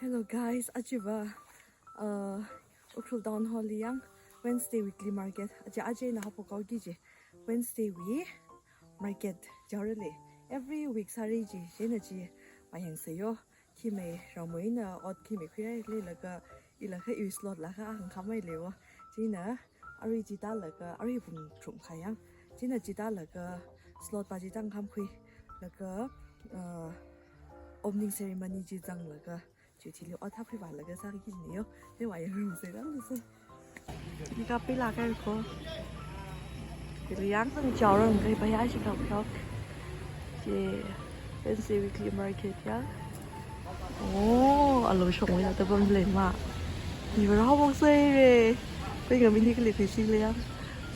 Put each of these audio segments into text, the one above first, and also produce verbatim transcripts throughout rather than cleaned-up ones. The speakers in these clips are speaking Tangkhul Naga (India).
Hello guys, ajava, uh, Ukhrul Town Hall li yang Wednesday weekly market. Aja aja na hapo kau kiji Wednesday wui market jaurale. Every week sari ji, jina ji mayang sayo. Khi mai ramoina ot khi mai khuya le laga, ilakha i slot lakha ang khamai lewo. Jina ari jita laga, ari pung thum khayang. Jina jita laga slot pa jitang kham khui laga, uh, opening ceremony ji zang laga. Ju thili ot hap khui ba laga sa ki ni yo. Te wa yang rum se dan se. Ni ka pila ka ko. Pila yang sang chao rang kai pa ya shi ka ko. Je, Wednesday weekly market ya. Oh, alo shong wai ta bam le ma. Ni ba ra wang sai re. Pai ngam ni kali kai si le yang.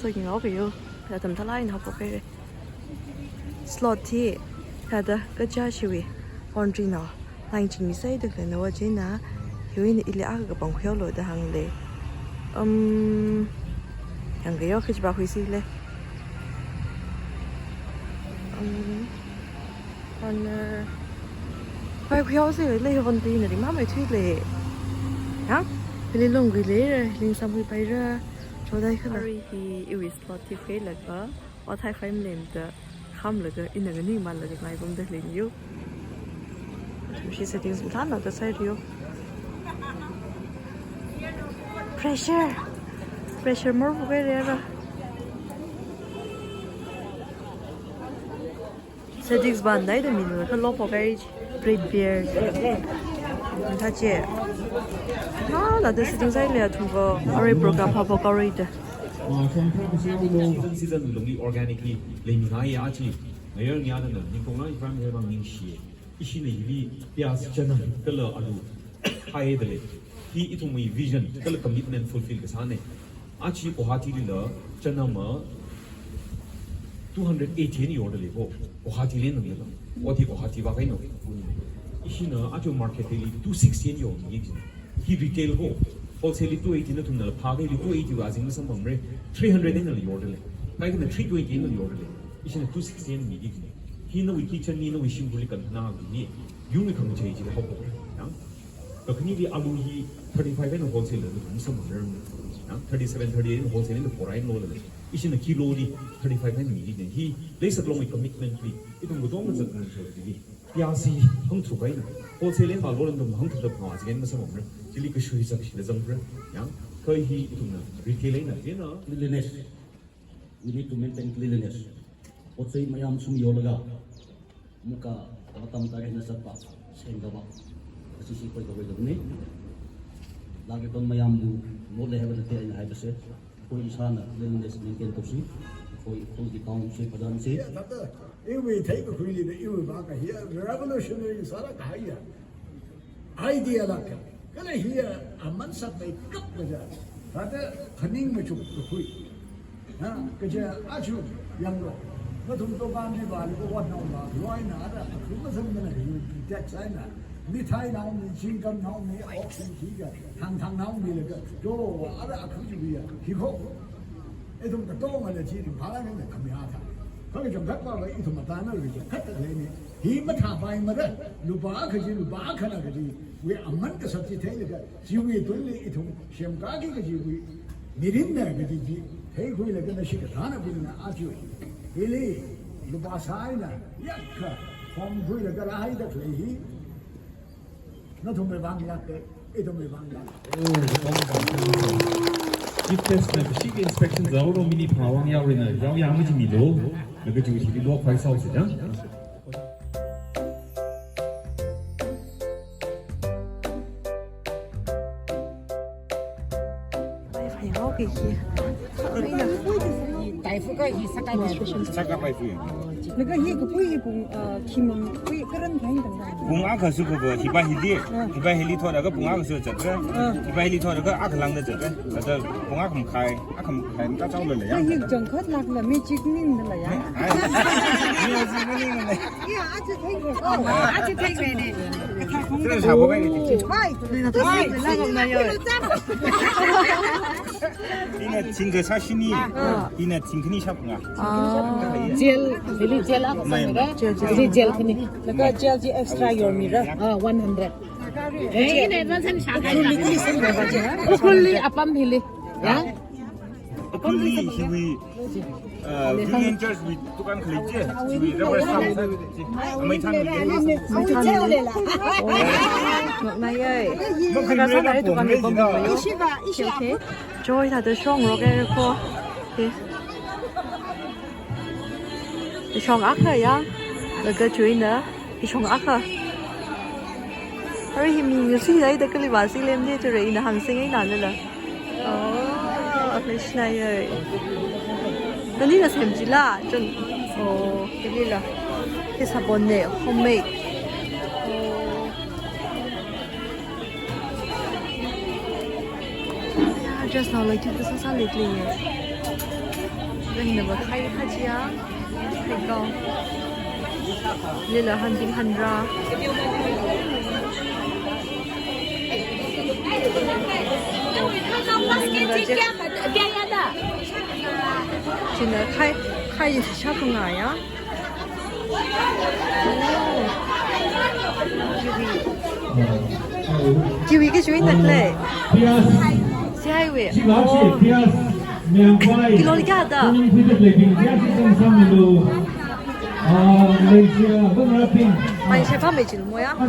Sa ki ngau ka yo. Ya tam thalai na po kai re. Slot hi, kada kaja shiwi, boundary no, line ching mi sai duk le no wa jina, hiwui ni ili aga pang khuyo lo da hang le. Um, yang ga yo kaji ba hui si le. Um, corner. Pai khuyo si le, hon ti na ri ma mai thui le. Yang, ili long gui le, ling sam gui pai ra, chodai khala. Ari hi, iwui slot hi khui laga. Othai fine lem da kham laga ina ngani man laga ngai bam da leng yo. Shi settings mthan laga sai rio. Pressure. Pressure more bu kai re ra. Settings ban dai da min laga lo po kai. Prepare. Tha che. Ha, la da settings ai le athum ko. Are program pa po ka re da. Season lungli organically leimihai achi. Ngayar ngayar da ningkong na ifram he bang ningshi. Ishina hili piyaz, chanam kala alu hai da le. Hi ithumwui vision kala commitment fulfill kasāne. Achi Guwahati lila chanam a two hundred eighty ni yorda le ko. Guwahati le nang le. Oti Guwahati ba kai no. Ishina achi market li two sixty ni yorda le. Hi retail ko, wholesale li two eighty na thumna pha kai li two eighty wa zing masam bang re, three hundred na li yorda le. Kai kana three twenty na li yorda le. Ishina two sixty mi di kine. Hi nawui kitchen ni nawui shimbu li kan na gi ni. Yung ni khang chei ji hau ko. Yang. Ka kani li alu hi thirty-five na wholesale la masam bang re. Yang, thirty-seven, thirty-eight wholesale na four ai lo le. Ishina kilo li thirty-five mi di kine. Hi, lei sak long commitment li. Ithum ko dong na zat na so di. Piyaz hi hāngthu kaina. Wholesale eina lo lam dong hāngthu da pha, jigen masam bang re. Chili kashui sak shi da zang re. Yang, kai hi ithumna retail eina, ena. Cleanliness. We need to maintain cleanliness. Potsai mayam sum yolaga. Muka, matam tare na sapa, sengkaba. Kasi si koi kawai dong ni. Lagi kon mayam bu, mo le heba te na hai bese. Koi isana, cleanliness maintain to si. Koi, koi di town si, padan si. Iwui theikakhuili da iwui vāka hiya revolutionary sāra kahaiya idea lāka. Kala hiya aman sāpai kap kaja. Thāda phaning machuk kakhui. Ha, kaja achu yanglo. Nathum tokan li vāli ko wat nao la. Loina ara akhu masan mana kayu tet saina. Mithai naomi, chingkam naomi, oxen thiga, thang thang naomi laga, jo, ara akhu ju ya, hi kho. Ithum katonga la chi ringphālāk eina khami a tha. Kha kachangkhat pa va ithum matana ri kachangkhat ta lei ni. Hi mathāpai mara, lupā kaji, lupā khana kaji, wui aman kasā chi theilaga, chiwui tungli ithum semkāki kajiwui mirinna kaji chi theikhuilaga nashi kathāna bingna achu. Hili, lupā sāina, yakka, khomkhuilaga rāhaida khalei hi. Nathumwui vang lāka, ithumwui vang lāka. Oh, chief guest na bishik inspection zao lo mini phawang yao rina, yao ya maji mi lo. Laga ju thili lo phai sao si da. Phai phai hao ke ki. Taifu ka hi saka ni. Saka pai fu. Laga hi kapui hi pung, ah, khimang pui karan thang thang. Pung akha su ko ba, hiba hili, hiba hili thoda ka pung akha su chatra. Hiba hili thoda ka akha lang da chatra. Chatra pung akha makhai, akha makhai maka chao le ya. Hi kachangkhat lākla mi chik ning da la ya. Ai. Mi aji maning le. Ya, aja thei ko. Oh, aja thei ko ne. Sira sabo kai ni. Hai. Hai. Ina thingkha sāshini. Ina thingkhani shap nga. Ah. Gel, hili gel akha mai, mai. Hili gel khani. Laga gel chi extra yormira. Ah, one hundred. Ukhrulli apam hili. Ya? Ukhrulli hiwui, uh, Union Church wui dukan khalei chi, hiwui rubber stamp chi, amei than. Amei than. Oh, ngok nai ai. Ngok nai ai, dukan ni pom. Okay, okay. Joy thāda shong rok ai ko. Okay. Shong akha ya. Laga chuina. Shong akha. Ari hi mi ngasida kali ba si lemde ture ina hāngsing ai nalala. Oh, akha shinai ai. Nani na sem chila. Chun. Oh, kili la. Hi sabon ne, homemade. Oh. Just now, like, this is a little. Then the khai khajiya, khai go. Lila hanjing hanra. China khai, khai sha phungaya. Kiwi kashui na khalei. Sihaiwui. Oh. Kilo kayada? Pai shepa mei chil moya. Oh,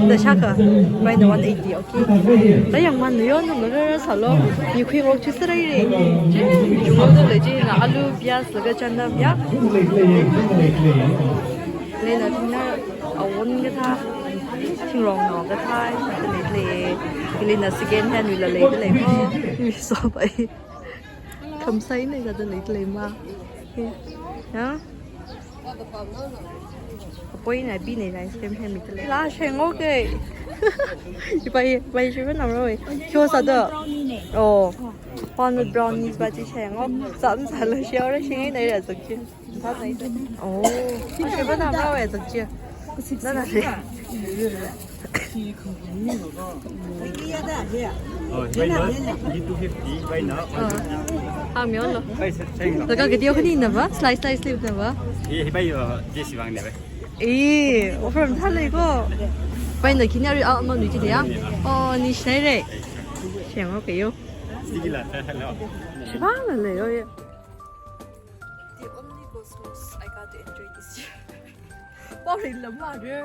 da shaka. Pai na one eighty, okay. Da yang man yo nung lo rara salo. Ni khui ngok chu sarai re. Chunglo da le chi na alu, piyaz laga chana ya. Lena thingna awon kathā. Thingrong no kathā. Lei lei. Lena second hand wui la lei lei mo. Mi so pai. Khamsai nei kada lei lei ma. Ya. Apoi na bi nei na ice cream hem mi tale. La sheng okay. Ipai, ipai shi ba namro. Kyo sa da. Oh. One with brownies ba chi sheng ok. Sam sa la shi ora sheng nei ra zuk chi. Sa nei. Oh. Shi ba namro ai zuk chi. Na na shi. Oh, bai na, two fifty, bai na. Ah. Hāng mi lo. Bai se, cheng lo. Taka kadi khani na ba, slice, slice leaf na ba. Ye, bai yo, je si bang ne bai. Eh, offer thā lei ko. Bai na kini ari a ma nu ji ya. Oh, ni shinai re. Sheng ok yo. Sticky la, hello. Shi ba la lei yo ye. The only ghost house I got to enjoy this year. Pao rin lam ma re.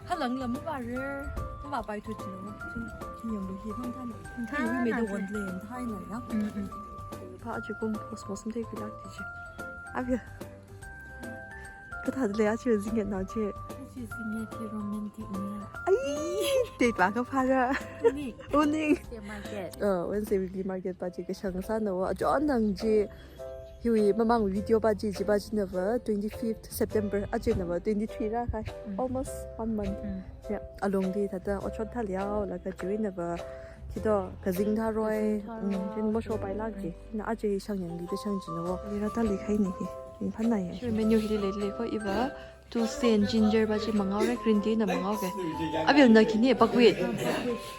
Halang lam ma re. Ma pai thu chin ma. Chin yang bu hi hang than. Than. Than mi de won le thai na ya. Mm, mm. Pa chi kum post post de ki dak chi. Abia. Kathā le a chi zing na chi. Chi zing ki romantic ni. Ai, date ba ka pha ra. Uni. Uni. Market. Uh, Wednesday weekly market pa chi ka shang sa na wa. Jon nang chi. Hiwui mamang video pa chi, chi pa chi na va twenty-fifth September, achi na va twenty-three ra khai. Mm. Almost one month. Mm. Ya, along di thāda ochot thā liao, laga chi na va, thāda kazing tharoi, kazing tharoi. Mm, chin mo sho pai lak chi. Na achi shang yang di ta shang chi na va. Li ra ta li khai ni hi. Ning phan na ya. Sure, menu hi lei lei ko iva. Tulsi and ginger ba chi mangao re, green tea na mangao ke. Abil na kini buckwheat.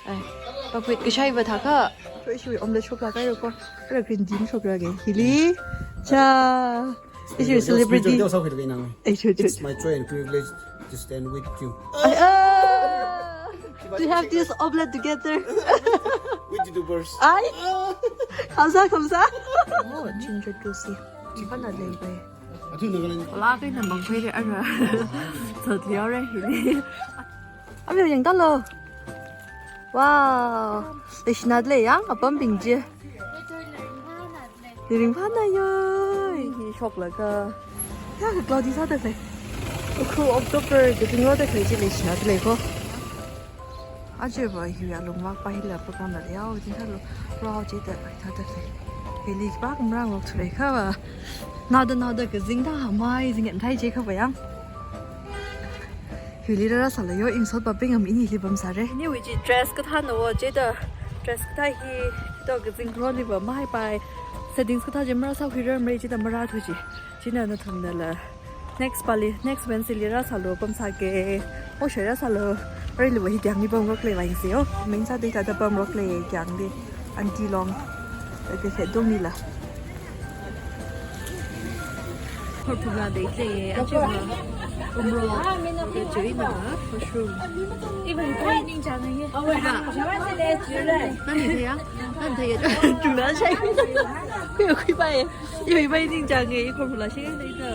Ai, buckwheat kashai ba thaka. Cho ishiwui omelette shop la kai ko. Kara green tea shop la ke. Hili. Cha. Ishiwui celebrity. Ai, cho, cho. It's my joy and privilege to stand with you. Ai, ah. To have this omelette together. With YouTubers. Ai. Khamsa, khamsa. Oh, ginger tulsi. Chi khana lei bai. Atu na kala ni. Ola kai na mang kai re ara. Thot liao re hili. Amyo yang ta lo. Wow. Leishinat lei yang apam bing chi. Ring pha na yo. Hi shok la ka. Ya ka cloudy sa ta lei. Ukhu October ka ting lo ta lei chi leishinat lei ko. Aje ba hi ya lung mak pa hi la pa kam la liao, jin tha lo, rao je ta, ta ta se. Hili pa kam rang lok chule kha ba. Na da na da ka zing da ha mai zing en thai je kha ba yang. Hili ra ra sa la yo in sot pa ping am ini li bam sa re. Ni wi ji dress ka tha na wo je da. Dress ka tha hi to ka zing ro li ba mai pai. Settings ka tha je mara sa hui ra mai je da mara thu ji. China nathumna la next pali, next Wednesday li ra salo pam sa ke. O shai ra salo. Rai lu hi kyang ni pam rok le vai se o. Meng sa de ta pam rok le kyang de. Aunty long. Ke se dong ni la. Khorphumla dei dei, aja ma. Umrok, kachina, mushroom. Iwui ipai ningchānge. Nani theiya? Nani theiya? Chungda shai. Khuiya khuipai. Iwui ipai ningchānge, khorphumla shai dei da.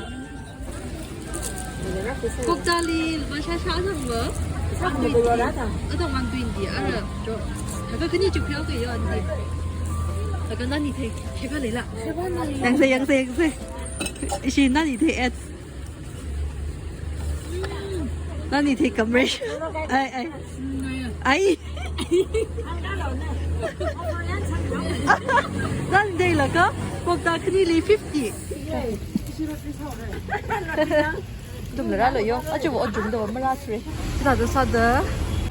Kok chali, masha sha zangva. One twenty. Ada one twenty, ara, jo. Laga khani chuk phiao kayo, aunty. Laga nani thei, kheba leila. Yangse, yangse, yangse. Ishi nani thei at. Nani thei kamresh. Ai, ai. Ai. Nani thei laga, kok ta khanili fifty. Tumla rālo yo, aja va ot chungda va marāsre. Chithāda sāda,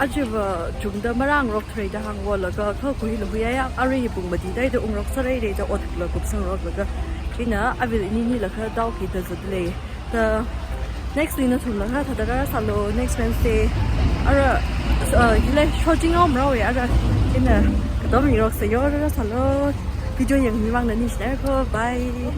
aja va chungda marāngarok threida hāngvolaga, kha kuilu huiya ya, arui hi pung mati daida ungrok sārai daida ot la kupsangrok laga. Ina, avil ini ni la kha dao ki da zut lei. Da, next week nathumla kha thāda rāsālo, next Wednesday. Ara, uh, hile, shojing om rao ya, ara, ina, katom ngarok sa yo, rāsālo. Video yangmi vang nani share ko, bye.